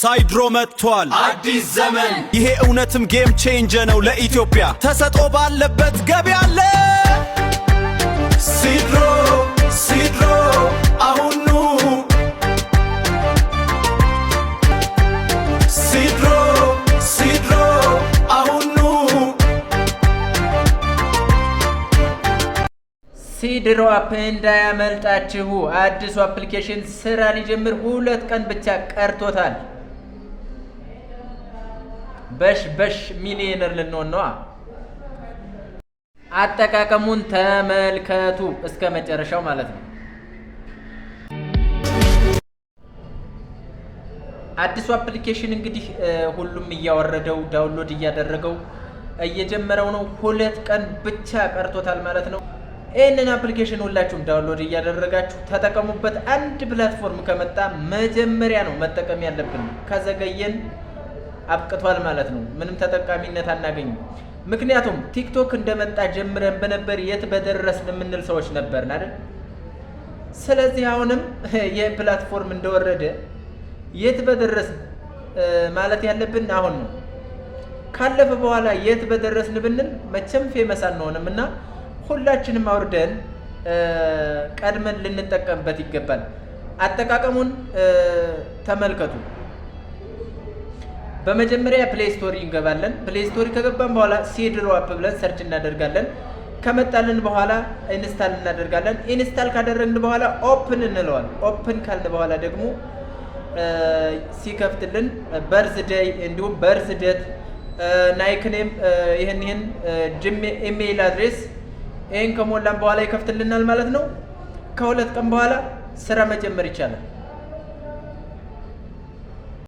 ሳይድሮ መጥቷል። አዲስ ዘመን። ይሄ እውነትም game changer ነው ለኢትዮጵያ። ተሰጥኦ ባለበት ገቢ አለ። ሲድሮ፣ ሲድሮ አሁኑ፣ ሲድሮ፣ ሲድሮ አሁኑ። ሲድሮ app እንዳያመልጣችሁ። አዲሱ application ስራ ሊጀምር 2 ቀን ብቻ ቀርቶታል። በሽ በሽ ሚሊዮነር ልንሆን ነዋ። አጠቃቀሙን ተመልከቱ እስከ መጨረሻው ማለት ነው። አዲሱ application እንግዲህ ሁሉም እያወረደው፣ download እያደረገው፣ እየጀመረው ነው። 2 ቀን ብቻ ቀርቶታል ማለት ነው። ይህንን application ሁላችሁም download እያደረጋችሁ ተጠቀሙበት። አንድ platform ከመጣ መጀመሪያ ነው መጠቀም ያለብን። ከዘገየን አብቅቷል ማለት ነው። ምንም ተጠቃሚነት አናገኝም። ምክንያቱም ቲክቶክ እንደመጣ ጀምረን በነበር የት በደረስን የምንል ሰዎች ነበርን አይደል? ስለዚህ አሁንም ይህ platform እንደወረደ የት በደረስን ማለት ያለብን አሁን ነው። ካለፈ በኋላ የት በደረስን ብንል መቼም famous አንሆንም እና ሁላችንም አውርደን ቀድመን ልንጠቀምበት ይገባል። አጠቃቀሙን ተመልከቱ። በመጀመሪያ Play Store እንገባለን። Play Store ከገባን በኋላ ሲድሮ app ብለን search እናደርጋለን። ከመጣልን በኋላ install እናደርጋለን። Install ካደረግን በኋላ open እንለዋል። Open ካልን በኋላ ደግሞ ሲከፍትልን birthday እንዲሁም birth date፣ nickname፣ ይህን ይህን email address፣ ይህን ከሞላን በኋላ ይከፍትልናል ማለት ነው። ከ2 ቀን በኋላ ስራ መጀመር ይቻላል።